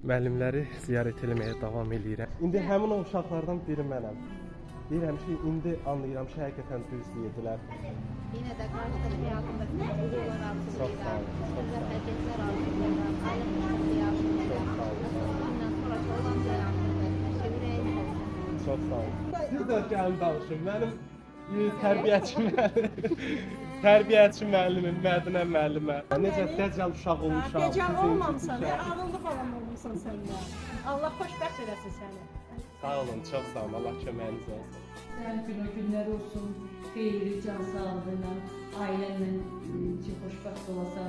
Müəllimləri ziyarət eləməyə davam eləyirəm. İndi həmin o uşaqlardan biri mənəm. Deyirəm ki, indi anlayıram ki, həqiqətən düz deyirdilər. Yenə də qarşı tərəfə yardım etmək, uğurlar Çox sağ arzulayıram. olun, çox sağ olun. Müvəffəqiyyətlər arzulayıram. Ailə xoşbəxtliyi arzulayıram. Çox sağ olun. Əsas gündən sonraki olan həyatınızda hər şey ürəyiniz olsun. Çox sağ olun. Siz də gəlin danışın. Mənim tərbiyəçi müəllim, tərbiyəçi müəllimim Mədinə müəllimə. Necə dəcəl uşaq olmuşam. Dəcəl sizi olmamısan, incitmişəm. ağıllı balam olmusan sən də. Allah xoşbəxt eləsin səni. Sağ olun, çox sağ olun. Allah köməyiniz olsun. Sən gün o günlər olsun, xeyirli can sağlığıyla, ailənlə ki, xoşbəxt olasan,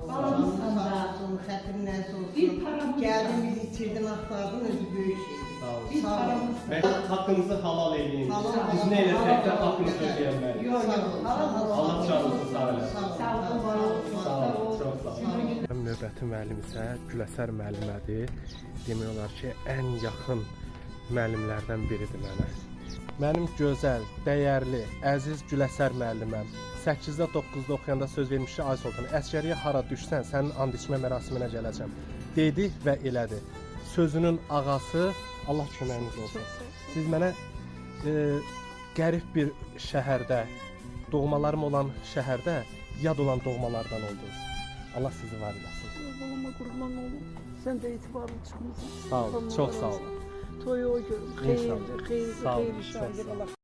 balamızsan Sağ da. olsun, xətirindən olsun. Bir paramız Gəldin bizi itirdin, axtardın, özü böyük şeydir. Sağ olun. Bir Sağ olun. paramız Və haqqınızı halal eləyin. Halal, Biz halal, nə eləsək də halal, haqqınızı halal. ödəyənməliyik. Yox, Sağ yox, olun, halal sağ olun. Allah canınızı sağ eləsin. Sağ olun, Sağ olun, var olun. Sağ olun, çox sağ Sağ olun. olun. Növbəti müəllim isə Güləsər müəllimədir. Demək olar ki, ən yaxın müəllimlərdən biridir mənə. Mənim gözəl, dəyərli, əziz Güləsər müəlliməm. 8-də 9-da oxuyanda söz vermişdi Ay Sultan, əsgəriyə hara düşsən, sənin and içmə mərasiminə gələcəm. Dedi və elədi. Sözünün ağası, Allah köməyiniz olsun. Siz mənə qərib bir şəhərdə, doğmalarım olan şəhərdə yad olan doğmalardan oldunuz. Allah sizi var eləsin. Balama qurban olum. Sən də etibarlı çıxmısan. Sağ olun, çox sağ olun. Toyu o görüm. İnşallah. Xeyirli, xeyirli, Sağ olun, xeyirli çox sağ olun. şahidi Allah.